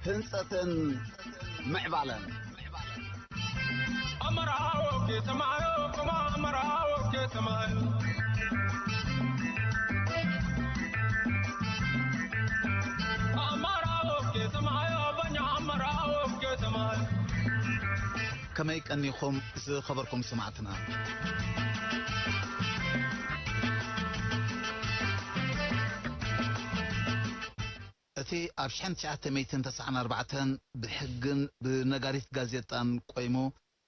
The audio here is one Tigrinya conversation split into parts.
ህንጸትን ምዕባለን። ኣመራዎ ከተማዮ፣ ኣመራዎ ከተማዮ። ኣመራዎ ከተማዮ፣ በኛ ኣመራዎ ከተማዮ። ከመይ ቀኒኹም ዝኸበርኩም ሰማዕትና? እቲ ኣብ ሽሕን ትሽዓተ ሚእትን ተስዓን ኣርባዕተን ብሕግን ብነጋሪት ጋዜጣን ቆይሙ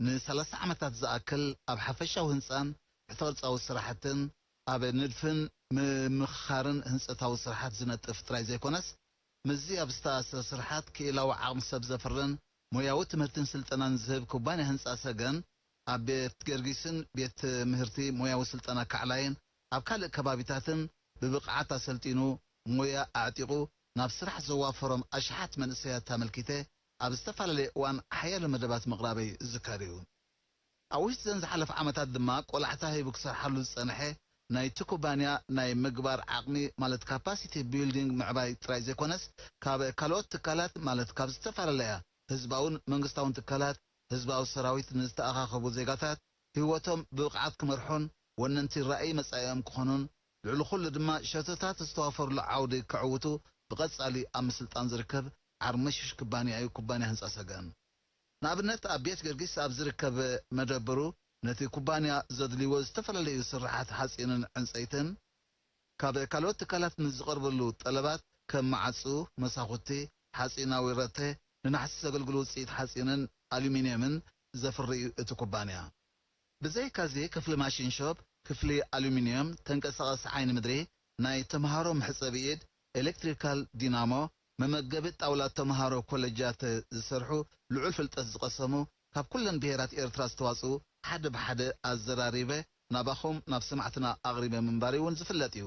ንሰላሳ ዓመታት ዝኣክል ኣብ ሓፈሻዊ ህንጻን ትሕተ ቅርጻዊ ስራሕትን ኣብ ንድፍን ምምኽኻርን ህንጸታዊ ስራሓት ዝነጥፍ ጥራይ ዘይኮነስ፣ ምስዚ ኣብ ዝተኣሳሰር ስርሓት ክኢላዊ ዓቕሚ ሰብ ዘፍርን ሞያዊ ትምህርትን ስልጠናን ዝህብ ኩባንያ ህንጻ ሰገን፣ ኣብ ቤት ገርጊስን ቤት ትምህርቲ ሞያዊ ስልጠና ካዕላይን ኣብ ካልእ ከባቢታትን ብብቕዓት ኣሰልጢኑ፣ ሞያ ኣዕጢቑ ናብ ስራሕ ዘዋፈሮም ኣሽሓት መንእሰያት ኣመልኪተ ኣብ ዝተፈላለየ እዋን ሓያሎ መደባት ምቕራበይ ዝዝከር እዩ። ኣብ ውሽጢ ዘን ዝሓለፈ ዓመታት ድማ ቆላሕታ ሂቡ ክሰርሓሉ ዝጸንሐ ናይቲ ኩባንያ ናይ ምግባር ዓቕሚ ማለት ካፓሲቲ ቢልዲንግ ምዕባይ ጥራይ ዘይኮነስ፣ ካብ ካልኦት ትካላት ማለት ካብ ዝተፈላለያ ህዝባውን መንግስታውን ትካላት፣ ህዝባዊ ሰራዊት ንዝተኣኻኸቡ ዜጋታት ህይወቶም ብብቕዓት ክመርሑን ወነንቲ ራእይ መጻኢኦም ክኾኑን፣ ልዕሊ ኩሉ ድማ ሸቶታት ዝተዋፈሩሉ ዓውዲ ክዕውቱ ብቐጻሊ ኣብ ምስልጣን ዝርከብ ዓርመሽሽ ኩባንያ እዩ ኩባንያ ህንጻ ሰገን። ንኣብነት ኣብ ቤት ገርጊስ ኣብ ዝርከብ መደብሩ ነቲ ኩባንያ ዘድልይዎ ዝተፈላለዩ ስርሓት ሓጺንን ዕንጸይትን ካብ ካልኦት ትካላት ንዝቐርበሉ ጠለባት ከም መዓጹ፣ መሳኹቲ፣ ሓጺናዊ ረተ፣ ንናሕሲ ዘገልግሉ ውጽኢት ሓጺንን ኣሉሚንየምን ዘፍሪ እዩ እቲ ኩባንያ። ብዘይካዚ ክፍሊ ማሽን ሾፕ፣ ክፍሊ ኣሉሚንየም፣ ተንቀሳቐሲ ዓይኒ ምድሪ፣ ናይ ተምሃሮ መሕጸቢ ኢድ፣ ኤሌክትሪካል ዲናሞ፣ መመገቢ ጣውላ ተምሃሮ ኮለጃት ዝሰርሑ ልዑል ፍልጠት ዝቐሰሙ ካብ ኩለን ብሄራት ኤርትራ ዝተዋጽኡ ሓደ ብሓደ ኣዘራሪበ ናባኹም ናብ ሰማዕትና ኣቕሪበ ምንባረይ እውን ዝፍለጥ እዩ።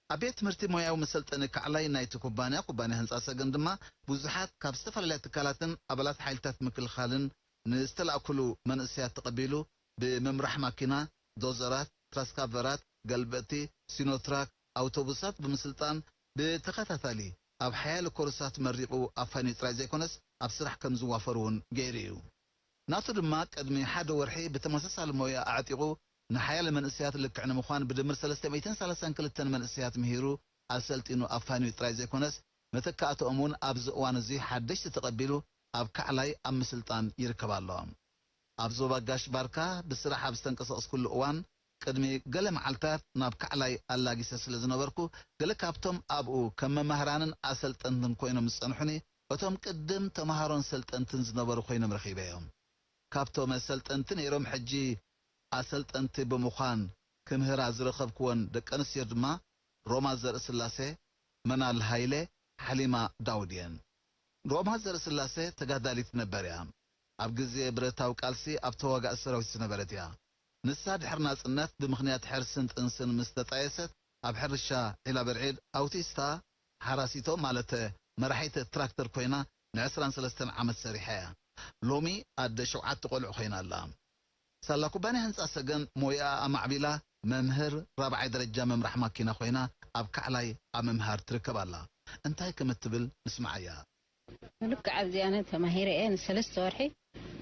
ኣብ ቤት ትምህርቲ ሞያዊ መሰልጠኒ ካዕላይ ናይቲ ኩባንያ፣ ኩባንያ ህንጻ ሰገን ድማ ብዙሓት ካብ ዝተፈላለያ ትካላትን ኣባላት ሓይልታት ምክልኻልን ንዝተላእኩሉ መንእሰያት ተቐቢሉ ብመምራሕ ማኪና፣ ዶዘራት፣ ትራስካቨራት፣ ገልበጥቲ፣ ሲኖትራክ፣ ኣውቶቡሳት ብምስልጣን ብተኸታታሊ ኣብ ሓያሎ ኮርሳት መሪቑ ኣፋንዩ ጥራይ ዘይኮነስ ኣብ ስራሕ ከም ዝዋፈሩ እውን ገይሩ እዩ። ናቱ ድማ ቅድሚ ሓደ ወርሒ ብተመሳሳሊ ሞያ ኣዕጢቑ ንሓያለ መንእሰያት ልክዕ ንምዃን ብድምር ሰለስተ ሚእትን ሰላሳን ክልተን መንእሰያት ምሂሩ ኣሰልጢኑ ኣፋንዩ ጥራይ ዘይኮነስ መተካእትኦም እውን ኣብዚ እዋን እዚ ሓደሽቲ ተቐቢሉ ኣብ ካዕላይ ኣብ ምስልጣን ይርከብ ኣሎ። ኣብ ዞባ ጋሽ ባርካ ብስራሕ ኣብ ዝተንቀሳቐስኩሉ እዋን ቅድሚ ገለ መዓልታት ናብ ካዕላይ ኣላጊሰ ስለ ዝነበርኩ፣ ገለ ካብቶም ኣብኡ ከም መማህራንን ኣሰልጠንትን ኮይኖም ዝጸንሑኒ፣ እቶም ቅድም ተምሃሮን ሰልጠንትን ዝነበሩ ኮይኖም ረኺበዮም። ካብቶም ሰልጠንቲ ነይሮም ሕጂ ኣሰልጠንቲ ብምዃን ክምህራ ዝረኸብክወን ደቂ ኣንስትዮ ድማ ሮማ ዘርእስላሴ፣ መናል ሃይለ፣ ሓሊማ ዳውድ እየን። ሮማ ዘርእስላሴ ተጋዳሊት ነበር እያ። ኣብ ግዜ ብረታዊ ቃልሲ ኣብ ተዋጋኢ ሰራዊት ዝነበረት እያ። ንሳ ድሕሪ ናጽነት ብምኽንያት ሕርስን ጥንስን ምስ ተጣየሰት ኣብ ሕርሻ ዒላ በርዒድ ኣውቲስታ ሓራሲቶ ማለት መራሒት ትራክተር ኮይና ን ዕስራን ሰለስተን ዓመት ሰሪሓ እያ። ሎሚ ኣደ ሸውዓተ ቆልዑ ኮይና ኣላ። ሳላ ኩባንያ ህንጻ ሰገን ሞያኣ ኣማዕቢላ መምህር ራብዓይ ደረጃ መምራሕ ማኪና ኮይና ኣብ ካዕላይ ኣብ ምምሃር ትርከብ ኣላ። እንታይ ከም እትብል ንስምዓያ። ልክዕ ኣብዚኣ ተማሂረ እየ ንሰለስተ ወርሒ፣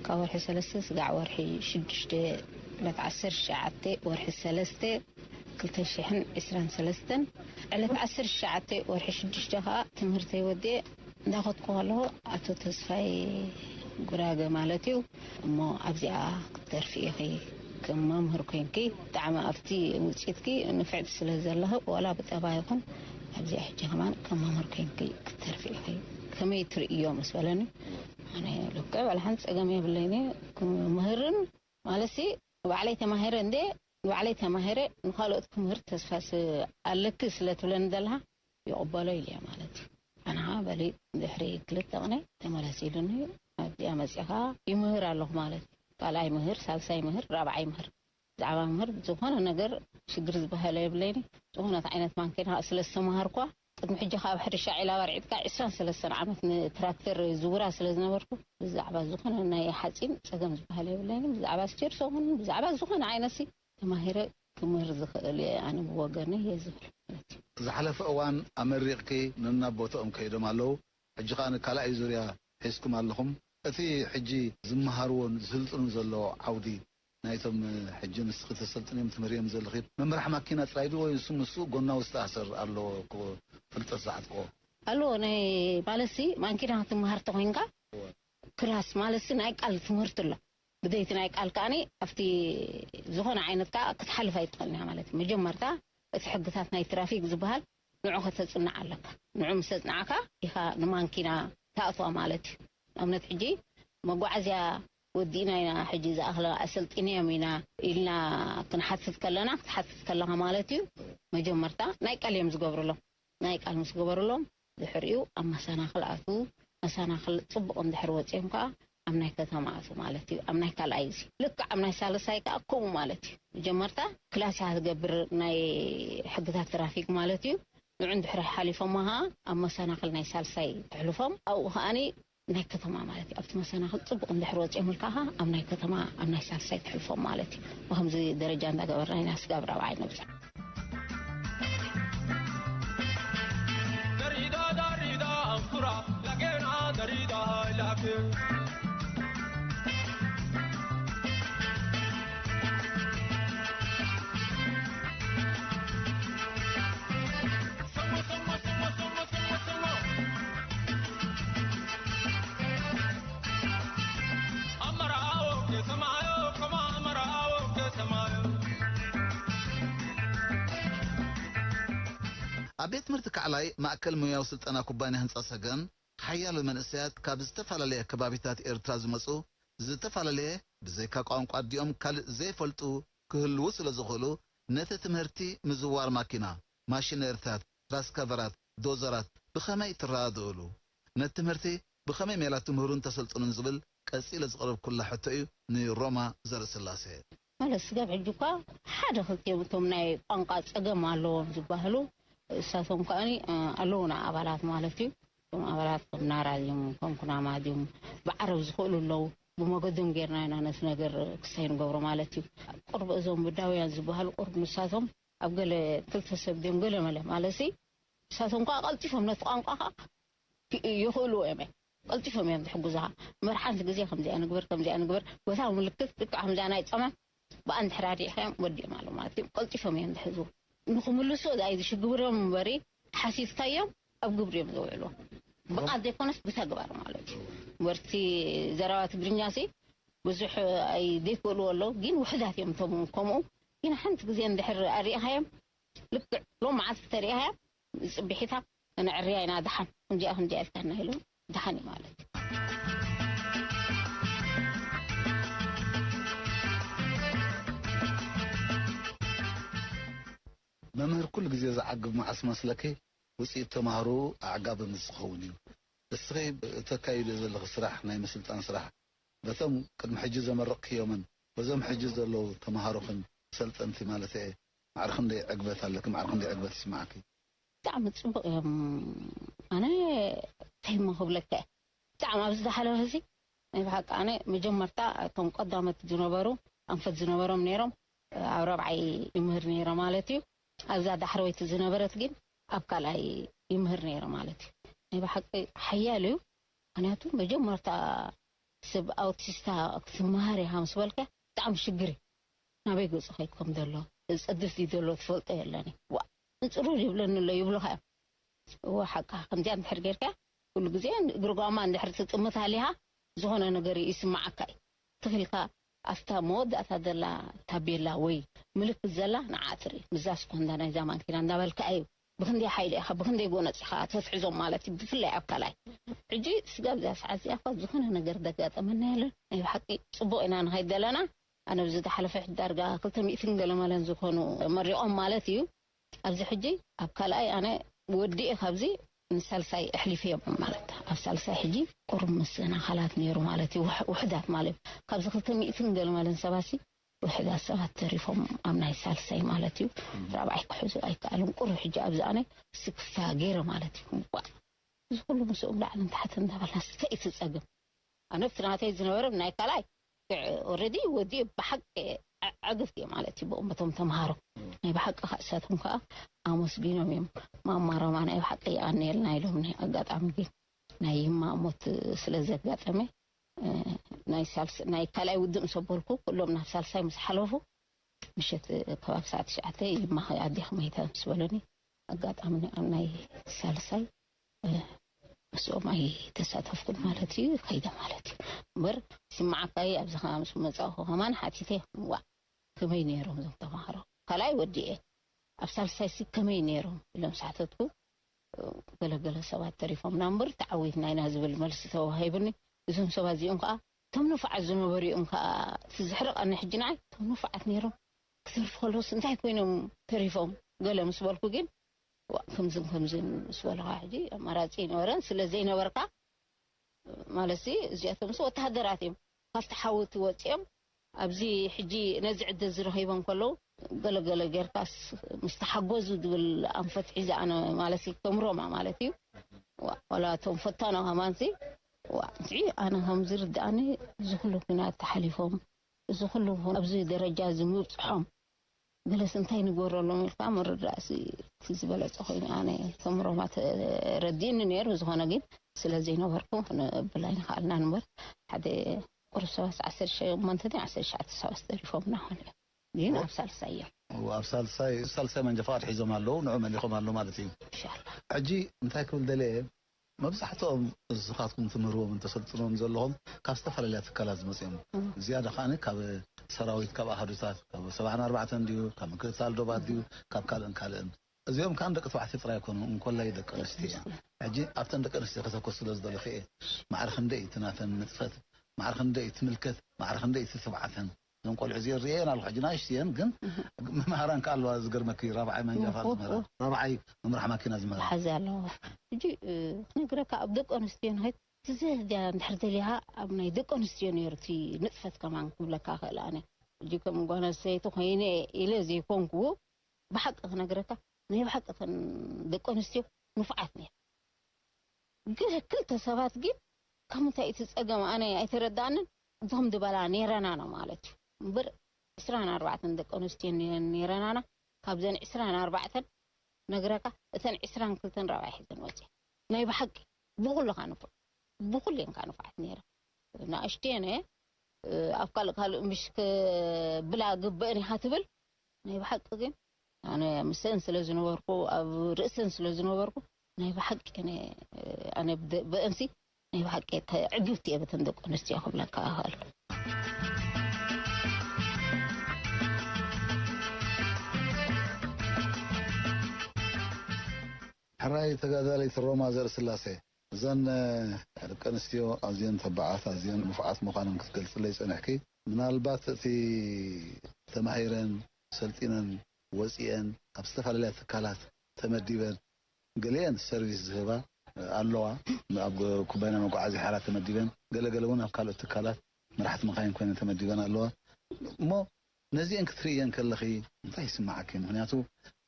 ካብ ወርሒ ሰለስተ ስጋዕ ወርሒ ሽዱሽተ ዕለት ዓሰርተ ትሽዓተ ወርሒ ሰለስተ ክልተ ሽሕን ዕስራን ሰለስተን ዕለት ዓሰርተ ትሽዓተ ወርሒ ሽዱሽተ ከዓ ትምህርተይ ወዲኤ እንዳኸድኩ ከለኹ ኣቶ ተስፋይ ጉራገ ማለት እዩ እሞ ኣብዚኣ ክትተርፊ ኢኺ ከም መምህር ኮይንኪ ብጣዕሚ ኣብቲ ውፅኢትኪ ንፍዕቲ ስለ ዘለኺ ዋላ ብጠባ ይኹን ኣብዚኣ ሕጂ ከማን ከም መምህር ኮይንኪ ክትተርፊ ኢኺ ከመይ ትርእዮ ምስ በለኒ ኣነ ልክዕ ዋላ ሓንቲ ፀገም የብለይን እየ ክምህርን ማለትሲ ንባዕለይ ተማሂረ እንደ ንባዕለይ ተማሂረ ንካልኦት ክምህር ተስፋ ኣለኪ ስለ ትብለኒ ዘለካ ይቕበሎ ኢለ ማለት እዩ ኣነ ከዓ በሊ ድሕሪ ክልተ ቅነ ተመለስ ኢሉኒ ኣብዚኣ መፂኻ ይምህር ኣለኹ ማለት እዩ ካልኣይ ምህር ሳልሳይ ምህር ራብዓይ ምህር ብዛዕባ ምህር ዝኾነ ነገር ሽግር ዝበሃለ የብለይኒ ዝኾነት ዓይነት ማንኬና ስለ ዝተምሃርኳ ቅድሚ ሕጂ ካብ ሕርሻ ዒላ በርዒድካ ዕስራን ሰለስተን ዓመት ንትራክተር ዝውራ ስለ ዝነበርኩ ብዛዕባ ዝኾነ ናይ ሓፂን ፀገም ዝበሃል የብለይን ብዛዕባ ስቴርሶ ኹን ብዛዕባ ዝኾነ ዓይነት ሲ ተማሂረ ክምህር ዝኽእል እየ ኣነ ብወገነይ እየ ዝብል ማለት እዩ። ዝሓለፈ እዋን ኣመሪቕኪ ነናብ ቦትኦም ከይዶም ኣለዉ። ሕጂ ከኣ ካልኣይ ዙርያ ሒዝኩም ኣለኹም። እቲ ሕጂ ዝመሃርዎን ዝህልጥኑ ዘሎ ዓውዲ ናይቶም ሕጂ ንስኺ ተሰልጥንዮም ትምህርዮም ዘለኺ መምራሕ ማኪና ጥራይ ድዩ ወይ ንሱ ምስኡ ጎናዊ ዝተኣሰር ኣለዎ ፍልጠት ዝዓጥቅዎ? ኣለዎ። ናይ ማለትሲ ማኪና ክትመሃር ተኾይንካ ክላስ ማለትሲ ናይ ቃል ትምህርቲ ኣሎ። ብደይቲ ናይ ቃል ከኣኒ ኣብቲ ዝኾነ ዓይነት ከኣ ክትሓልፍ ኣይትኽእልን እያ ማለት እዩ። መጀመርታ እቲ ሕግታት ናይ ትራፊክ ዝበሃል ንዑ ከተጽንዕ ኣለካ። ንዑ ምስ ኣጽናዕካ ኢኻ ንማንኪና ትኣትዋ ማለት እዩ። ንኣብነት ሕጂ መጓዓዝያ ወዲእና ኢና ሕጂ ዝኣኽለ ኣሰልጢንዮም ኢና ኢልና ክንሓትት ከለና ክትሓትት ከለኻ ማለት እዩ። መጀመርታ ናይ ቃል እዮም ዝገብሩሎም። ናይ ቃል ምስ ገበሩሎም ድሕሪኡ ኣብ መሰናኽል ኣትዉ። መሰናኽል ጽቡቕ እንድሕር ወጺኦም ከኣ ኣብ ናይ ከተማ ኣትዉ ማለት እዩ። ኣብ ናይ ካልኣይ እዚ ልክዕ ኣብ ናይ ሳልሳይ ከኣ ከምኡ ማለት እዩ። መጀመርታ ክላስ እያ ትገብር ናይ ሕግታት ትራፊክ ማለት እዩ። ንዑ እንድሕር ሓሊፎሞ ከኣ ኣብ መሰናኽል ናይ ሳልሳይ ትሕልፎም ኣብኡ ከኣኒ ናይ ከተማ ማለት እዩ። ኣብቲ መሰናኽል ጽቡቕ እንድሕር ወጺኦምልካ ከኣ ኣብ ናይ ከተማ ኣብ ናይ ሳልሳይ ትሕልፎም ማለት እዩ። ብኸምዚ ደረጃ እንዳገበርና ኢና ስጋብ ራብዓይ ንብጻሕ። Darida, darida, ankura, lagena, darida, lake. ኣብ ቤት ትምህርቲ ካዕላይ ማእከል ሞያዊ ስልጠና ኩባንያ ህንጻ ሰገን ሓያሎ መንእሰያት ካብ ዝተፈላለየ ከባቢታት ኤርትራ ዝመጹ ዝተፈላለየ ብዘይካ ቋንቋ ኣዲኦም ካልእ ዘይፈልጡ ክህልዉ ስለ ዝኽእሉ ነቲ ትምህርቲ ምዝዋር ማኪና፣ ማሽነሪታት፣ ትራስካቨራት፣ ዶዘራት ብኸመይ ትረዳድእሉ? ነቲ ትምህርቲ ብኸመይ ሜላ ትምህሩን ተሰልጥኑን ዝብል ቀጺለ ዝቕረብኩላ ሕቶ እዩ ንሮማ ዘርእስላሴ። ማለት ስጋብ ሕጂ እኳ ሓደ ክልቲኦም እቶም ናይ ቋንቋ ጸገም ኣለዎም ዝበሃሉ እሳቶም ከኣኒ ኣለዉና ኣባላት ማለት እዩ። እቶም ኣባላት ከም ናራ ድዮም ከም ኩናማ ድዮም ብዓረብ ዝኽእሉ ኣለዉ። ብመገዶም ጌርና ኢና ነቲ ነገር ክሳይ ንገብሮ ማለት እዩ። ቁርብ እዞም ብዳውያን ዝበሃሉ ቁርብ ንሳቶም ኣብ ገለ ክልተ ሰብ ድዮም ገለ መለ ማለት ንሳቶም ከዓ ቀልጢፎም ነቲ ቋንቋ ከዓ ይኽእልዎ እዮም። ቀልጢፎም እዮም ዝሕግዙኻ። እምበር ሓንቲ ግዜ ከምዚኣ ንግበር ከምዚኣ ንግበር ቦታ ምልክት ልክዕ ከምዚኣ ናይ ፀማም ብኣንድሕር ኣዲዕካዮም ወዲኦም ኣሎ ማለት እዩ። ቀልጢፎም እዮም ዝሕዝዎ። ንክምልሱ ዛይ ዝሽግብሮም እምበሪ ሓሲብካዮም ኣብ ግብሪ እዮም ዘውዕልዎ። ብቓል ዘይኮነስ ብተግባር ማለት እዩ። እምበርቲ ዘረባ ትግርኛ ሲ ብዙሕ ኣይደይክእልዎ ኣለዉ ግን ውሕዳት እዮም እቶም ከምኡ። ግን ሓንቲ ግዜ እንድሕር ኣሪእኻዮም ልክዕ ሎም መዓልቲ ተሪእኻዮም ንፅብሒታ ነዕርያ ኢና ደሓን ከምዚኣ ከምዚኣ ኢልካና ኢሉ ደሓን እዩ ማለት እዩ። መምህር ኩሉ ግዜ ዝዓግብ መዓስ መስለኪ ውፅኢት ተምሃሮ ኣዕጋቢ ምስ ዝኸውን እዩ። እስኺ እተካይዶ ዘለኺ ስራሕ ናይ ምስልጣን ስራሕ በቶም ቅድሚ ሕጂ ዘመረቕክዮምን በዞም ሕጂ ዘለዉ ተምሃሮኽን ሰልጠንቲ ማለት እየ ማዕረ ክንደይ ዕግበት ኣለኪ? ማዕረ ክንደይ ዕግበት ይስምዓኪ? ብጣዕሚ ፅቡቅ እዮም ኣነ ተይሞ ክብለካ እየ ብጣዕሚ ኣብዚ ዝሓለፈ እዚ ናይ ብሓቂ ኣነ መጀመርታ እቶም ቀዳመት ዝነበሩ ኣንፈት ዝነበሮም ነይሮም ኣብ ረብዓይ ይምህር ነይረ ማለት እዩ ኣብዛ ዳሕረወይቲ ዝነበረት ግን ኣብ ካልኣይ ይምህር ነይረ ማለት እዩ ናይ ብሓቂ ሓያል እዩ ምክንያቱ መጀመርታ ሰብ ኣውቲስታ ክትመሃር ኢኻ ምስ በልካ ብጣዕሚ ሽግር እዩ ናበይ ገፁ ከይድ ከም ዘሎ ዝፀድፍ ድዩ ዘሎ ትፈልጦ የለን እዩ ዋ ንፅሩር ይብለኒ ኣሎ ይብሉኻ እዮም እዋ ሓቃ ከምዚኣ እንድሕር ጌርካ ኩሉ ግዜ እግሪ ጓማ እንድሕር ትጥምት ሃሊኻ ዝኾነ ነገር ይስምዓካ እዩ ትኽልካ ኣብታ መወዳእታ ዘላ ታቤላ ወይ ምልክት ዘላ ንዓ ትርኢ ምዛ ስኮንዳ ናይዛ ማንኪና እንዳበልካ እዩ ብክንደይ ሓይሊ ኢኻ ብክንደይ ጎነፅ ኢኻ ተትሕዞም ማለት እዩ ብፍላይ ኣብ ካልኣይ ሕጂ ስጋብ እዛ ሰዓት እዚኣ እኳ ዝኾነ ነገር ዘጋጠመና የለን ናይ ብሓቂ ፅቡቕ ኢና ንኸይድ ዘለና ኣነ ብዝተሓለፈ ዳርጋ ክልተ ሚእትን ገለ መለን ዝኾኑ መሪቖም ማለት እዩ ኣብዚ ሕጂ ኣብ ካልኣይ ኣነ ወዲኤ ካብዚ ንሳልሳይ ኣሕሊፈዮም ማለት ኣብ ሳልሳይ ሕጂ ቁሩብ ምስእን ኣኻላት ነይሩ ማለት እዩ ውሕ- ውሕዳት ማለት እዩ ካብዚ ክልተ ሚእትን ገለ መለን ሰባሲ ውሕዳት ሰባት ተሪፎም ኣብ ናይ ሳልሳይ ማለት እዩ ራብዓይ ክሕዙ ኣይከኣልን ቁሩብ ሕጂ ኣብዚ ኣነ ስክፍታ ገይረ ማለት እዩ ዋእ እዚ ኩሉ ምስኦም ላዕልን ታሕትን እንዳበልና እንታይ እዩ እቲ ፀገም ኣነ ኣብቲ ናተይ ዝነበረ ናይ ካልኣይ ኦረዲ ወዲኡ ብሓቂ ዕግብቲ እየ ማለት እዩ ብኦም በቶም ተምሃሮ ናይ ብሓቂ ከዓ እሳቶም ከዓ ኣመስጊኖም እዮም ማማ ሮማ ናይ ብሓቂ የቐንየልና ኢሎምኒ ኣጋጣሚ ግን ናይ ይማ ሞት ስለ ዘጋጠመ፣ እ፣ ናይ ሳልስ-፣ ናይ ካልኣይ ውድእ ምስ ኣበልኩ፣ ኩሎም ናብ ሳልሳይ ምስ ሓለፉ፣ ምሸት ከባቢ ሰዓት ትሽዓተ ይማ ኣዴኹም ኣይታ ምስ በለኒ፣ ኣጋጣሚ ኣብ ናይ ሳልሳይ፣ እ፣ ምስኦም ኣይተሳተፍኩን ማለት እዩ፣ ከይደ ማለት እዩ። እምበር፣ ይስምዓካ እዩ፣ ኣብዚ ከኣ ምስ መጻእኩ ከማን ሓቲተ፣ ዋእ፣ ከመይ ነይሮም እዞም ተማሃሮ? ካልኣይ ወዲኤ፣ ኣብ ሳልሳይ ሲ ከመይ ነይሮም? ኢሎም ሳሕተትኩ። ገለገለ ሰባት ተሪፎምና እምበር፣ ተዓዊትና ኢና ዝብል መልሲ ተዋሂቡኒ። እዞም ሰባት እዚኦም ከኣ፣ እቶም ንፉዓት ዝነበሩ እዮም ከኣ፣ እቲ ዘሕርቐኒ ሕጂ ንዓይ፣ እቶም ንፉዓት ነይሮም፣ ክተርፉ ከለውስ እንታይ ኮይኖም ተሪፎም? ገለ ምስ በልኩ ግን፣ ዋእ፣ ከምዝን ከምዝን ምስ በልኻ፣ ሕጂ ኣማራጺ ኣይነበረን። ስለ ዘይነበርካ፣ ማለትሲ፣ እዚኣቶምስ ወተሃደራት እዮም። ካብቲ ሓዊ እቲ ወጺኦም፣ ኣብዚ ሕጂ ነዚ ዕድል ዝረኺቦም ከለዉ፣ ገለገለ ጌርካስ ምስ ተሓጎዙ ዝብል ኣንፈት ሒዘ ኣነ፣ ማለትሲ፣ ከም ሮማ ማለት እዩ። ዋ-፣ ዋላ እቶም ፈታኖ ከማንሲ፣ ዋ፣ እንስዒ፣ ኣነ ከም ዝርድኣኒ፣ እዚ ኩሉ ኲናት ተሓሊፎም፣ እዚ ኩሉ ኣብዚ ደረጃ እዚ ምብጽሖም፣ ገለስ እንታይ ንግበረሎም ኢልካ ምርዳእሲ እቲ ዝበለጸ ኮይኑ፣ ኣነ ከም ሮማ ተረዲእኒ ነይሩ። ዝኾነ ግን ስለ ዘይነበርኩ ክንብል ኣይንኽኣልናን እምበር፣ ሓደ ቁሩብ ሰባት ዓሰርተ ሸሞንተ ድዩ ዓሰርተ ትሽዓተ ሰባት ተሪፎምና ኾነ እዮም። ግን ኣብ ሳልሳይ እዮም። ኣብ ሳልሳይ፣ ሳልሳይ መንጃ ፍቓድ ሒዞም ኣለዉ፣ ንዑ መሊኾም ኣለዉ ማለት እዩ። ኢንሻላህ። ሕጂ እንታይ ክብል ደልየ፣ መብዛሕትኦም እዝኻትኩም ትምህርዎም እንተሰልጥንዎም ዘለኹም ካብ ዝተፈላለያ ትካላት ዝመጽኦም። እም። ዝያዳ ከኣ ካብ ሰራዊት፣ ካብ ኣሃዱታት፣ ካብ ሰብዓን ኣርባዕተን ድዩ፣ ካብ ምክትታል ዶባት ድዩ፣ ካብ ካልእን ካልእን። እዚኦም ከኣ ደቂ ተባዕትዮ ጥራይ ኣይኮኑን፣ እንኮላይ ደቂ ኣንስትዮ እዮም። ሕጂ ኣብተን ደቂ ኣንስትዮ ከተኮር ስለ ዝደለኹ እየ። ማዕረ ክንደይ እቲ ናተን ንጥፈት፣ ማዕረ ክንደይ ትምልከት፣ ማዕረ ክንደይ እቲ ትብዓተን። እዞም ቆልዑ እዚኦ ርእየን ኣለኹ። ሕጂ ንኣሽቱ እየን፣ ግን መምሃራን ከኣ ኣለዋ። ዝገርመኪ፣ ራብዓይ መንጃ ፍቓድ ዝመሃራ፣ ራብዓይ መምራሕ ማኪና ዝመሃራ። ሓዚ ኣለዋ። ሕጂ፣ እ፣ ክነግረካ፣ ኣብ ደቂ ኣንስትዮ ንኸይድ፣ እቲ ዝያዳ እንድሕር ደሊኻ፣ ኣብ ናይ ደቂ ኣንስትዮ ነይሩ እቲ ንጥፈት ከማን ክብለካ እኽእል ኣነ። ሕጂ ከም ጓል ኣንስተይቲ ኮይነ ኢለ ዘይኮንኩ፣ ብሓቂ ክነግረካ፣ ናይ ብሓቂ እተን ደቂ ኣንስትዮ ንፉዓት ነይረን። ግን ክልተ ሰባት ግን፣ ካብ ምንታይ እቲ ጸገም ኣነ ኣይተረዳእንን፣ እቶም ዝበላ ነይረናና ማለት እዩ። እምበር ዕስራን ኣርባዕተን ደቂ ኣንስትዮ ነይረናና፣ ካብዘን ዕስራን ኣርባዕተን ነግረካ፣ እተን ዕስራን ክልተን ራብዓይ ሒዘን ወጺኤን። ናይ ብሓቂ፣ ብኹሉ ኸኣ ንፉዕ፣ ብኹሉ እየን ከኣ ንፉዓት ነይረን። ንኣሽቱ እየን፣ እ፣ ኣብ ካልእ ካልእ ምሽ ክብላ ግበአን ኢኻ ትብል፣ ናይ ብሓቂ ግን ኣነ ምስአን ስለ ዝነበርኩ፣ ኣብ ርእሰን ስለ ዝነበርኩ፣ ናይ ብሓቂ ኣነ፣ ኣነ ብደ-፣ ብአንሲ ናይ ብሓቂ ዕግብቲ እየ በተን ደቂ ኣንስትዮ ክብለካ እኽእል። ሕራይ ተጋዳሊት ሮማ ዘርእስላሴ፣ እዘን፣ እ፣ ደቂ ኣንስትዮ ኣዝየን ተባዓት፣ ኣዝየን ንፉዓት ምዃነን ክትገልጽለይ ጸኒሕኪ። ምናልባት እቲ ተማሂረን፣ ሰልጢነን፣ ወጺኤን ኣብ ዝተፈላለያ ትካላት ተመዲበን፣ ገሊኤን ሰርቪስ ዝህባ፣ እ፣ ኣለዋ። ኣብ ኩባንያ መጓዓዝያ ሓራ ተመዲበን፣ ገለገለ እውን ኣብ ካልኦት ትካላት መራሕቲ መኻይን ኮይነን ተመዲበን ኣለዋ። እሞ ነዚአን ክትርእየን ከለኺ እንታይ ይስምዓኪ? ምኽንያቱ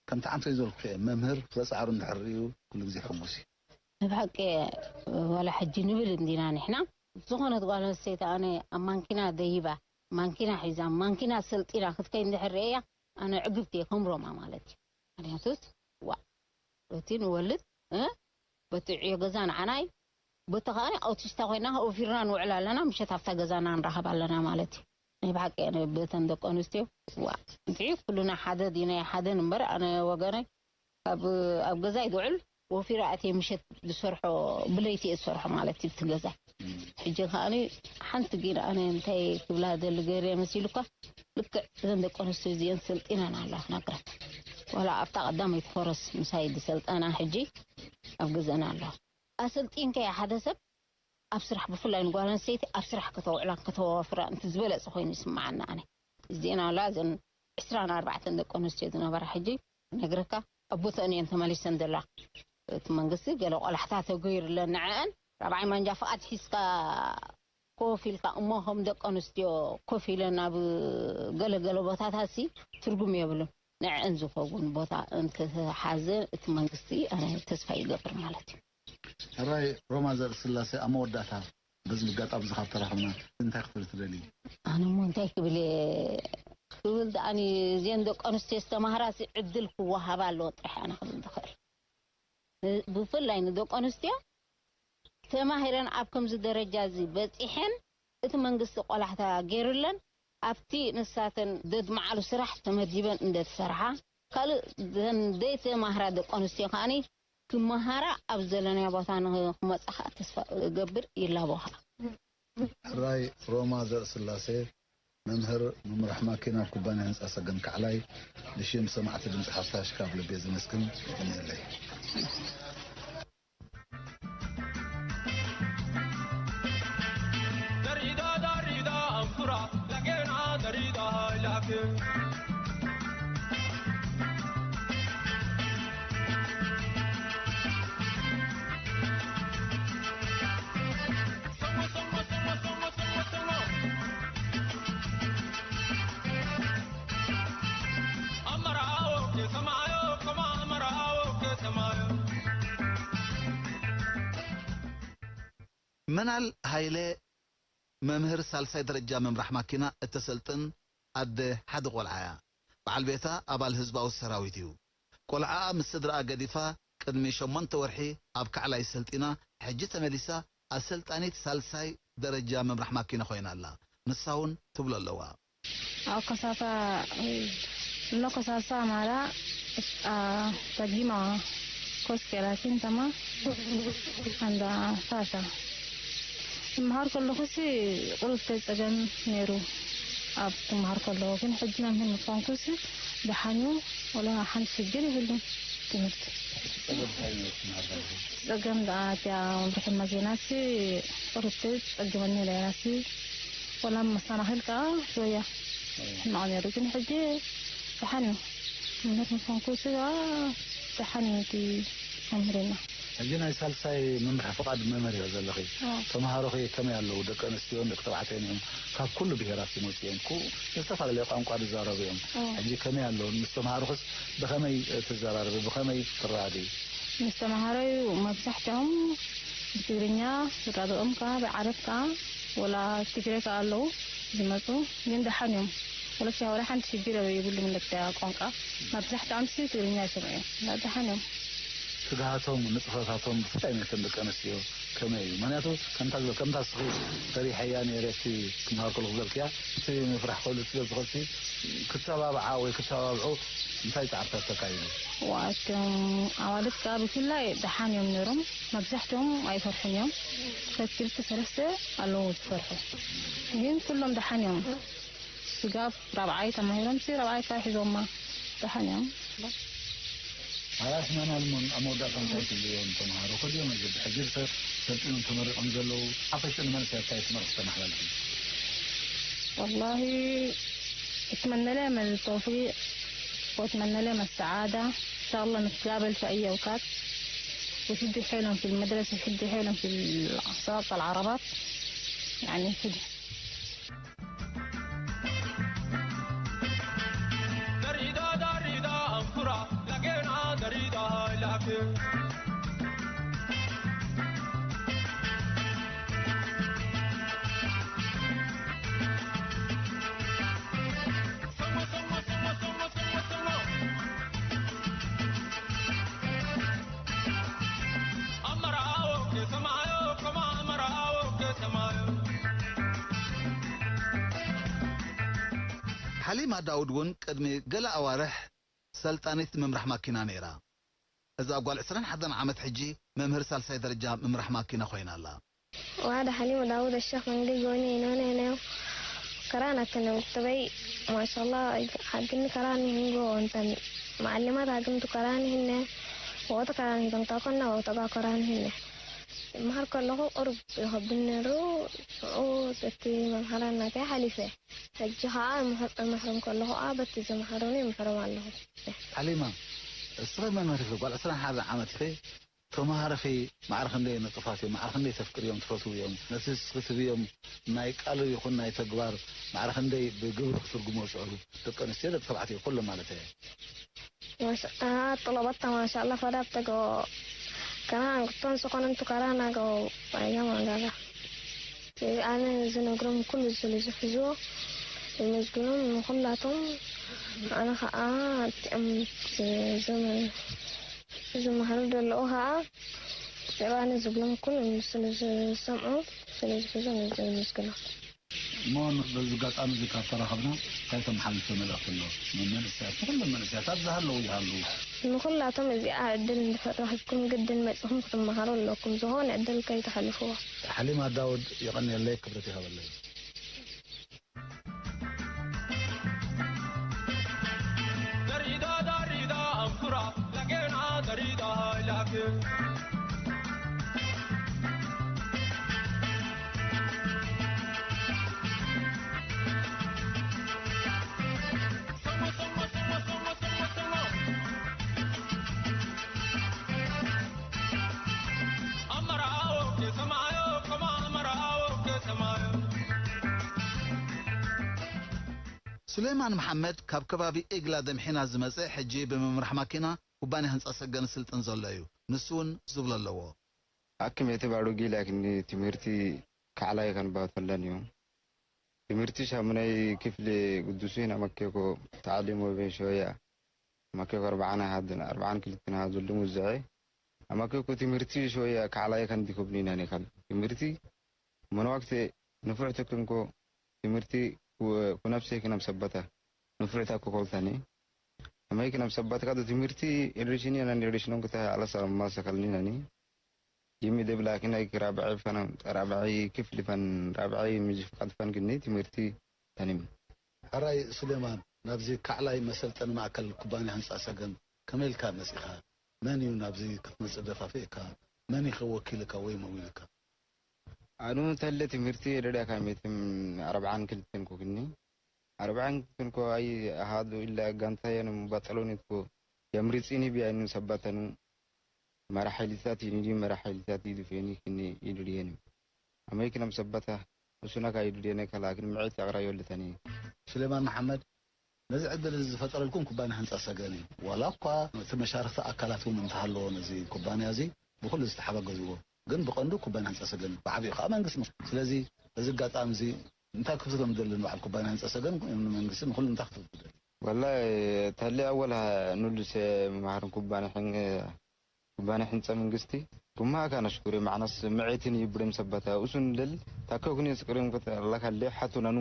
ከምቲ ዓንተይ ዝበልኩ እየ፣ መምህር ፍረ ጻዕሩ እንድሕር ርእዩ ኩሉ ግዜ ሕጉስ እዩ። ብሓቂ ዋላ ሕጂ ንብል እንዲና ንሕና። ዝኾነት ጓል ኣንስተይቲ ኣነ ኣብ ማንኪና ደይባ፣ ማንኪና ሒዛ፣ ማንኪና ሰልጢና ክትከይድ እንድሕር ርእየያ፣ ኣነ ዕግብቲ እየ ከም ሮማ ማለት እዩ። ምኽንያቱስ፣ ዋ፣ በቲ ንወልድ፣ እ? በቲ ዕዮ ገዛ ንዓናይ፣ በቲ ከኣ ኣውቲስታ ኮይና ወፊርና ንውዕል ኣለና፣ ምሸት ኣብታ ገዛና ንራኸብ ኣለና ማለት እዩ። ናይ ብሓቂ ኣነ በተን ደቂ ኣንስትዮ፣ ዋ፣ እንድዒ ኩልና ሓደ ዲና ሓደን እምበር፣ ኣነ ወገነይ ካብ ኣብ ገዛይ ዝውዕል ወፊረ ኣትየ ምሸት ዝሰርሖ፣ ብለይቲ እየ ዝሰርሖ ማለት እዩ እቲ ገዛ። ሕጂ ከኣ ሓንቲ ግን ኣነ እንታይ ክብላ ደሊ ገይረ መሲሉካ፣ ልክዕ እዘን ደቂ ኣንስትዮ እዚአን ሰልጢነን ኣለዋ ክነግረን። ዋላ ኣብታ ቀዳመይቲ ኮረስ ምሳይ ዝሰልጠና ሕጂ ኣብ ገዛና ኣለዋ። ኣሰልጢንካዮ ሓደ ሰብ ኣብ ስራሕ፣ ብፍላይ ንጓል ኣንስተይቲ ኣብ ስራሕ ከተውዕላን ከተዋፍራን እቲ ዝበለጸ ኮይኑ ይስምዓኒ ኣነ። እዚአን ኣላ እዘን ዕስራን ኣርባዕተን ደቂ ኣንስትዮ ዝነበራ ሕጂ ነግረካ ኣብ ቦተአን እየን ተመሊሰን ዘላ። እቲ መንግስቲ ገለ ቆላሕታ ተገይሩለን ንዐአን ራብዓይ ማንጃ ፍቓድ ሒዝካ ኮፍ ኢልካ እሞ ከም ደቂ ኣንስትዮ ኮፍ ኢለን ኣብ ገለ ገለ ቦታታት ሲ ትርጉም የብሉን። ንዐአን ዝኸውን ቦታ እንተተሓዘ እቲ መንግስቲ ኣነ ተስፋ ይገብር ማለት እዩ። ሕራይ ሮማ ዘርእስላሴ፣ ኣብ መወዳእታ በዚ ኣጋጣሚ እዚ ካብ ተራኸብና እንታይ ክትብል ትደሊ? ኣነ እሞ እንታይ ክብል እየ ክብል ደኣኒ እዚአን ደቂ ኣንስትዮ ዝተማህራሲ ዕድል ክወሃባ ኣለዎ ጥራሕ ኣነ ክብል ዝኽእል። ን-፣ ብፍላይ ንደቂ ኣንስትዮ ተማሂረን ኣብ ከምዚ ደረጃ እዚ በጺሐን እቲ መንግስቲ ቆላሕታ ገይሩለን ኣብቲ ንሳተን ደድመዓሉ ስራሕ ተመዲበን እንደተሰርሓ ካልእ ዘን ዘይተማህራ ደቂ ኣንስትዮ ከዓኒ ክመሃራ ኣብ ዘለናዮ ቦታ ንክመጻ ከዓ ተስፋ እገብር ይላቦኻ። ሕራይ ሮማ ዘርእስላሴ መምህር ምምራሕ ማኪና ኩባንያ ህንፃ ሰገን ካዕላይ ብሽም ሰማዕቲ ድምፂ ሓፋሽ ካብ ልቤ ዘመስግን ይቀንየለይ። መናል ሃይለ መምህር ሳልሳይ ደረጃ ምምራሕ ማኪና እተሰልጥን ኣደ ሓደ ቆልዓ እያ። በዓል ቤታ ኣባል ህዝባዊ ሰራዊት እዩ። ቆልዓኣ ምስ ስድራኣ ገዲፋ ቅድሚ ሸሞንተ ወርሒ ኣብ ካዕላይ ሰልጢና፣ ሕጂ ተመሊሳ ኣሰልጣኒት ሳልሳይ ደረጃ ምምራሕ ማኪና ኮይና ኣላ። ንሳ እውን ትብሎ ኣለዋ። Ao kasasa no kasasa mara a tagima koske lakin tama anda sasa. ትምሃር ከለኹሲ ቁሩብ ጸገም ነይሩ ኣብ ትምሃር ከለኹ፣ ግን ሕጂ መምህር ምስ ኮንኩሲ ደሓን እዩ፣ ወላ ሓንቲ ሽግር የብሉን ትምህርቲ። ጸገም እንታይ ነይሩ ትምሃር ከለኹ? ጸገም ደኣ እቲኣ መብርሒ መኪናሲ ቁሩብ ተጸግመኒ ነይራሲ፣ ወላ መሰናኽል ከኣ ሸውያ ሕማቕ ነይሩ፣ ግን ሕጂ ደሓን እዩ። መምህር ምስ ኮንኩሲ ከኣ ደሓን እዩ እቲ መምህርና። ሕጂ ናይ ሳልሳይ ምምራሕ ፍቓድ መምህር ኢኺ ዘለኺ። ኣዎ። ተምሃሮኺ ከመይ ኣለዉ? ደቂ ኣንስትዮን ደቂ ተባዕትዮን እዮም። ካብ ኩሉ ብሄራት ዝመጹ እዮም። ኩ-፣ ዝተፈላለየ ቋንቋ ዝዛረቡ እዮም። ኣዎ። ሕጂ ከመይ ኣለዉ? ምስ ተምሃሮኽስ ብኸመይ ትዘራረቢ? ብኸመይ ትረዳድኢ? ምስ ተምሃሮይ መብዛሕትኦም ብትግርኛ ዝረዳድኦም ከኣ ብዓረብ ከኣ ወላ ትግረ ከኣ ኣለዉ ዝመጹ፣ ግን ደሓን እዮም። ወለኪ ወላ ሓንቲ ሽግር የብሉምን። ደቂ ቋንቋ መብዛሕትኦምሲ ትግርኛ ይሰምዑ እዮም። እና ደሓን እዮም። ትግሃቶም፣ ንጥፈታቶም ብፍላይ ነተን ደቂ ኣንስትዮ ከመይ እዩ? ምኽንያቱ ከምታ ዝበ-፣ ከምታ እስኺ ፈሪሐያ ነይረ እቲ ክምሃር ከለኹ ዝበልክያ፣ እቲ ምፍራሕ ከሉ ስለ ዝኸልሲ ክተባብዓ ወይ ክተባብዑ እንታይ ጻዕርታት ተካይዱ? ዋ፣ እቶም ኣዋልድ ከኣ ብፍላይ ደሓን እዮም ነይሮም። መብዛሕትኦም ኣይፈርሑን እዮም። ከክልተ ሰለስተ ኣለዉ ዝፈርሑ። ግን ኩሎም ደሓን እዮም። ስጋብ ራብዓይ ተማሂሮም ሲ ራብዓይ ካብ ሒዞማ ደሓን እዮም። ኣራስ መናልሞን ኣብ መወዳእታ እንታይ ትብልዮም? ተምሃሮ ከድዮም እዚ ብሕጂ ሰብ ሰልጢኖም ተመሪቖም ዘለዉ ሓፈሽኡ ንመንእሰያት እንታይ ትምህርቲ ተመሓላልፊ? والله أتمنى لهم التوفيق وأتمنى لهم السعادة. إن شاء الله نتقابل في أي أوقات، ويشدوا حيلهم في المدرسة، يشدوا حيلهم في سواقة العربات، يعني كده. ሓሊማ ዳውድ እውን ቅድሚ ገለ ኣዋርሕ ሰልጣኒት ምምራሕ ማኪና ነይራ። እዛ ጓል ዕስራን ሓደን ዓመት ሕጂ መምህር ሳልሳይ ደረጃ ምምራሕ ማኪና ኮይና ኣላ። Waa dhaxalimo Daawuda Sheekh Mangay gooni inooneyneo karaana kana tubay maasha Allah. Hagin karaan hingo ontan macallimaad hagin tu karaan hinne wata karaan hitan taakonna wata gaa karaan hinne. Mahar kallahu urub yohabinneru o sati mamharan nake halife. Hajji haa mahar kallahu abati zamharuni mahram allahu. ሓሊማ፣ እስኺ መምህር ኢኺ፣ ጓል ዕስራን ሓደን ዓመት ኢኺ፣ ተምሃሮኺ ማዕረ ክንደይ ንጡፋት እዮም? ማዕረ ክንደይ ተፍቅርዮም፣ ትፈትውዮም? ነቲ እስኺ ትብዮም ናይ ቃል ይኹን ናይ ተግባር ማዕረ ክንደይ ብግብሪ ክትርጉሞ ዝጽዕሩ? ደቂ ኣንስትዮ፣ ደቂ ተባዕትዮ፣ ኩሎም ማለት እየ። Masha ah, tolobata masha Allah fadabta go kanaan gutton sokonan tu karana go ayama gaga. Te ane zino grum kulu zulu zuhzo. Imizgunum mukullatum. Ana ha a ti am zama zama haru dolo ha. ኣነ ዝብሎም ኩሎም ስለ ዝሰምዑ፣ ስለ ዝሕዞም እየ ዘመስግኖም። እሞ በዚ ኣጋጣሚ እዚ ካብ ተራኸብና እንታይ ተመሓላልፎ መልእኽቲ ኣሎ? ንመንእሰያት፣ ንኹሎም መንእሰያት ኣብ ዝሃለዉ ይሃልዉ። ንኹላቶም እዚኣ ዕድል እንድሕር ረኺብኩም ግድን መጺኹም ክትመሃሩ ኣለኩም። ዝኾነ ዕድል ከይትሓልፍዎ። ሓሊማ ዳውድ የቐንየለይ፣ ክብረት ይሃበለይ። Darida, darida, ankura, lagena, darida, ilake. Somo, somo, somo, somo, somo, somo. Amara, oke, samayo, kama, amara, oke, samayo. ሱሌማን መሓመድ ካብ ከባቢ እግላ ደምሒና ዝመጸ፣ ሕጂ ብምምራሕ ማኪና ኩባንያ ህንጻ ሰገን ስልጥን ዘሎ እዩ። ንሱ እውን ዝብሎ ኣለዎ። ኣክም የትባሉ ጊላ ክንዲ ትምህርቲ ካዕላይ ከንባተለን እዩ። ትምህርቲ ሻሙናይ ክፍሊ ቅዱስ ይህን ኣመኬኮ ተዓሊሞ ቤን ሸወያ ኣመኬኮ ኣርባዓን ኣሃድን ኣርባዓን ክልትን ኣሃዱ ልሙዝዐ ኣመኬኮ ትምህርቲ ሸወያ ካዕላይ ከንዲ ክብኒ ኢና ኒኸል ትምህርቲ መነዋክተ ንፉዕ ትክንኮ ትምህርቲ ኩነብሰይ ክነም ሰበታ ንፉዕ ታኮ ኮልታኒ ኣመይ ክነም ሰበትካ ትምህርቲ ኤድሪሽኒ ና ኤድሪሽኖን ክተ ኣለሳ ማሰከልኒ ናኒ ይሚ ደብላ ክናይ ራብዐ ፈን ራብዐ ክፍሊ ፈን ራብዐ ምዚ ፍቃድ ፈን ግኒ ትምህርቲ ተኒም። ሕራይ ሱሌማን፣ ናብዚ ካዕላይ መሰልጠኒ ማእከል ኩባንያ ህንጻ ሰገን ከመይ ኢልካ መጺኻ? መን እዩ ናብዚ ክትመጽእ ደፋፊእካ? መን ኢኸ ወኪልካ ወይ መዊልካ? ኣኑ ተለ ትምህርቲ የደዳ ካሜትም ኣርብዓን ክልተን ኮ ግኒ ኣርብዓን ክልተን ኮ ኣይ ኣሃዱ ኢላ ጋንታየን ባጠሎኒት ኮ የምሪጺኒ ቢያኑ ሰባተኑ መራሒሊታት ይንዲ መራሒሊታት ይድፌኒ ክኒ ይድልየኒ ኣመይ ክነም ሰባታ እሱና ካይድልየነ ከላክን ምዕት ኣቕራዮ ልተኒ። ሱሌማን መሓመድ፣ ነዚ ዕድል እዚ ዝፈጠረልኩም ኩባንያ ህንጻ ሰገን እዩ። ዋላ እኳ እቲ መሻርኽቲ ኣካላት እውን እንተሃለዎ ነዚ ኩባንያ እዚ ብኹሉ ዝተሓጋገዝዎ፣ ግን ብቐንዱ ኩባንያ ህንጻ ሰገን እዩ። ብዓቢኡ ከዓ መንግስቲ ምስ-፣ ስለዚ በዚ ኣጋጣሚ እዚ እንታይ ክትብሉ ትደሊ ንበዓል ኩባንያ ህንጻ ሰገን፣ ንመንግስቲ፣ ንኹሉ እንታይ ክትብሉ ትደሊ? ወላሂ፣ ተሊ ኣወል ሀ-፣ ኑልሰ መሃርን ኩባንያ ሕን-፣ ኩባንያ ሕንጸ መንግስቲ፣ ጉማካ ነሽኩሪ፣ ማዕናስ ምዕትን ይብርም ሰበታ፣ እሱን ልል፣ ታከው ክኒ ስቅሪም ክተ፣ ለካ ሌ ሓቱ ነኑ፣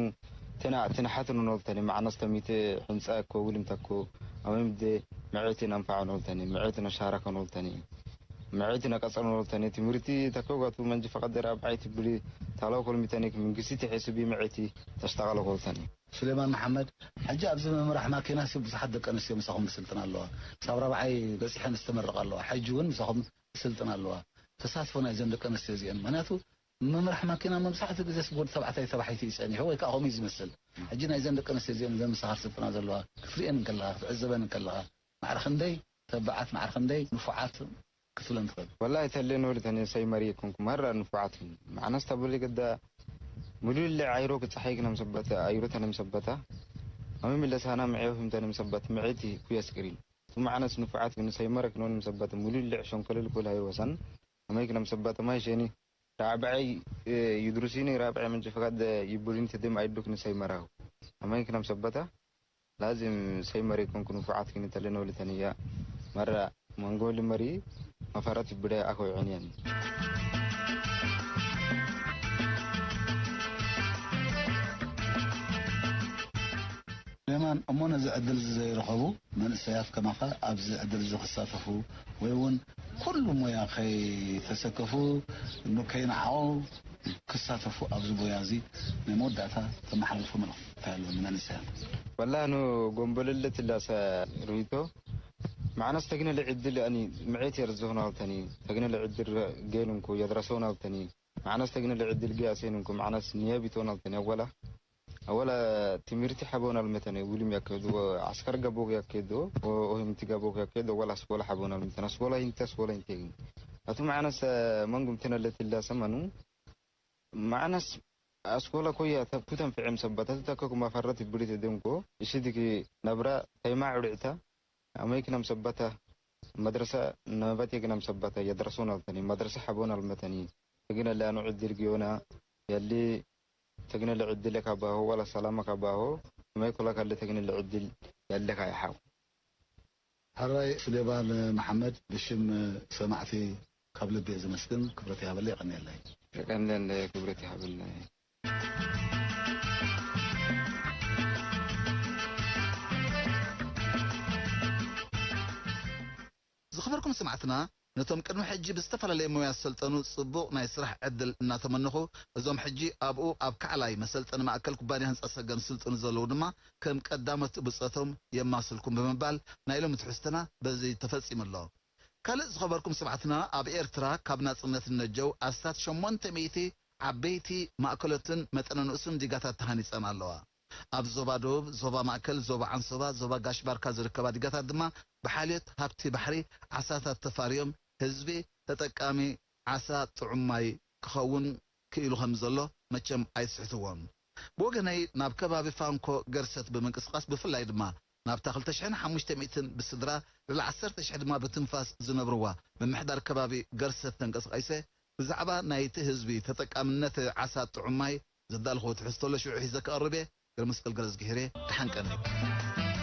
ትና፣ ትና ሓቱ ነኖልተኒ፣ ማዕናስ ተሚት ሕንጸ ኮ ውልም ተኮ፣ ኣመም ደ ምዕትን ኣንፋዕ ነኖልተኒ፣ ምዕት ነሻረከ ነኖልተኒ፣ ምዕት ነቀጸ ነኖልተኒ፣ ትምህርቲ ተከው ጋቱ መንጂ ፈቀደ ራብዓይ ትብሊ፣ ታላው ኮልሚተኒ፣ መንግስቲ ተሕስቢ ምዕቲ ተሽተቀለ ኮልተኒ። ሱሌማን መሓመድ፣ ሕጂ ኣብዚ ምምራሕ ማኪናሲ ብዙሓት ደቂ ኣንስትዮ ምሳኹም ይስልጥና ኣለዋ። ክሳብ ራብዓይ በጺሐን ዝተመረቓ ኣለዋ። ሕጂ እውን ምሳኹም ይስልጥና ኣለዋ። ተሳትፎ ናይዘን ደቂ ኣንስትዮ እዚአን፣ ምኽንያቱ ምምራሕ ማኪና መብዛሕትኡ ግዜስ ብወዲ ተባዕታይ ተባሒቱ እዩ ጸኒሑ፣ ወይ ከዓ ከምኡ እዩ ዝመስል። ሕጂ ናይዘን ደቂ ኣንስትዮ እዚአን እዘን ምሳኻ ትስልጥና ዘለዋ ክትሪአን እንከለኻ፣ ክትዕዘበን እንከለኻ፣ ማዕረ ክንደይ ተባዓት፣ ማዕረ ክንደይ ንፉዓት ክትብለን ትኽእል? ወላሂ ተሌ ኖሪ ተኔ ሰይመሪ የኮንኩ መራ ንፉዓት እዩ። ማዕነስ ተብሊ ገዳ ሙሉልዕ ኣይሮ ክፀሓይ ክነም ሰበተ ኣይሮ ተነም ሰበታ ኣሚ ምለሳና ምዕዮ ህም ተነም ሰበት ምዕቲ ኩየስ ቅሪን ቱ ማዕነስ ንፉዓት ግን ሰይመረ ክኖንም ሰበት ሙሉልዕ ሸንኮለል ኩል ኣይሮ ወሰን ኣመይ ክነም ሰበት ማይ ሸኒ ራብዐይ ይድሩሲኒ ራብዐይ መንጭ ፈቃድ ይቡሪን ትድም ኣይዱክ ንሰይመራሁ ኣመይ ክነም ሰበታ ላዚም ሰይመሪ ኮንኩ ንፉዓት ክንተልነው ልተንያ መራ መንጎ ልመሪ መፈረት ብደ ኣኸው ዕንየን። ሌማን እሞ ነዚ ዕድል እዚ ዘይረኸቡ መንእሰያት ከማኻ ኣብዚ ዕድል እዚ ክሳተፉ ወይ እውን ኩሉ ሞያ ከይተሰከፉ ከይነዓቑ ክሳተፉ ኣብዚ ጎያ እዚ ናይ መወዳእታ ተመሓላልፎ መልእኽቲ እንታይ ኣሎ ንመንእሰያት? ወላሂ ንጎንበለለ ትላሰ ርኢቶ ማዕነስ ተግነ ልዕድል ኣኒ ምዔት የርዝኽና ኣልተኒ ተግነ ልዕድል ገይን እንኩ የድረሰውና ኣልተኒ ማዕነስ ተግነ ልዕድል ገያሴን እንኩ ማዕነስ ንየቢቶን ኣልተኒ ኣወላ ኣወላ ትምህርቲ ሓቦን ኣልመተነ ውልም ያከዶ ዓስከር ገቦክ ያከዶ ኦህምቲ ገቦክ ያከዶ ወላ ኣስኮላ ሓቦን ኣልመተነ ኣስኮላ ይንተ ኣስኮላ ይንተ ግን ኣቱ ማዕነስ መንጉም ተነለትላ ሰመኑ ማዕነስ ኣስኮላ ኮያ ተኩተን ፍዕም ሰባታት ተከኩ ማፈረት ብሪት ደንኮ እሽድኪ ነብራ ተይማ ዕድዕታ ኣመይክነም ሰባታ መድረሳ ነበቴግነም ሰባታ የድረሶን ኣልተኒ መድረሳ ሓቦን ኣልመተኒ ተግነ ላኑ ዕድል ግዮና የሊ ተግነ ለዕድለ ካባሆ ዋላ ሰላማ ካባሆ ኣመይ ኮላ ካለ ተግነ ለዕድል ያለካ ይሓው። ሕራይ ሱሌማን መሓመድ ብሽም ሰማዕቲ ካብ ልቢ እየ ዘመስግን። ክብረት ይሃበለይ፣ የቐንየለይ። የቐንየለይ፣ ክብረት ይሃበለይ። ዝኸበርኩም ሰማዕትና፣ ነቶም ቅድሚ ሕጂ ብዝተፈላለየ ሞያ ዝሰልጠኑ ጽቡቕ ናይ ስራሕ ዕድል እናተመነኹ፣ እዞም ሕጂ ኣብኡ ኣብ ካዕላይ መሰልጠኒ ማእከል ኩባንያ ህንጻ ሰገን ዝስልጥኑ ዘለዉ ድማ ከም ቀዳሞት ብጾቶም የማስልኩም ብምባል ናይ ሎሚ ትሕዝቶና በዚ ተፈጺሙ ኣሎ። ካልእ ዝኸበርኩም ሰማዕትና፣ ኣብ ኤርትራ ካብ ናጽነት ነጀው ኣስታት ሸሞንተ ሚእቲ ዓበይቲ ማእከሎትን መጠነ ንኡስን ዲጋታት ተሃኒጸን ኣለዋ። ኣብ ዞባ ደቡብ፣ ዞባ ማእከል፣ ዞባ ዓንሶባ፣ ዞባ ጋሽ ባርካ ዝርከባ ዲጋታት ድማ ብሓልዮት ሃብቲ ባሕሪ ዓሳታት ተፋርዮም ህዝቢ ተጠቃሚ ዓሳ ጥዑም ማይ ክኸውን ክኢሉ ከም ዘሎ መቸም ኣይስሕትዎን። ብወገነይ ናብ ከባቢ ፋንኮ ገርሰት ብምንቅስቓስ ብፍላይ ድማ ናብታ ክልተ ሽሕን ሓሙሽተ ሚእትን ብስድራ ልዕሊ ዓሰርተ ሽሕ ድማ ብትንፋስ ዝነብርዋ ምምሕዳር ከባቢ ገርሰት ተንቀስቃይሰ ብዛዕባ ናይቲ ህዝቢ ተጠቃምነት ዓሳ ጥዑም ማይ ዘዳልኽዎ ትሕዝቶ ኣሎ ሽዑ ሒዘ ክቐርብ እየ። ገረመስቀል ገረዝግሄር እየ። ደሓን ቀኒ።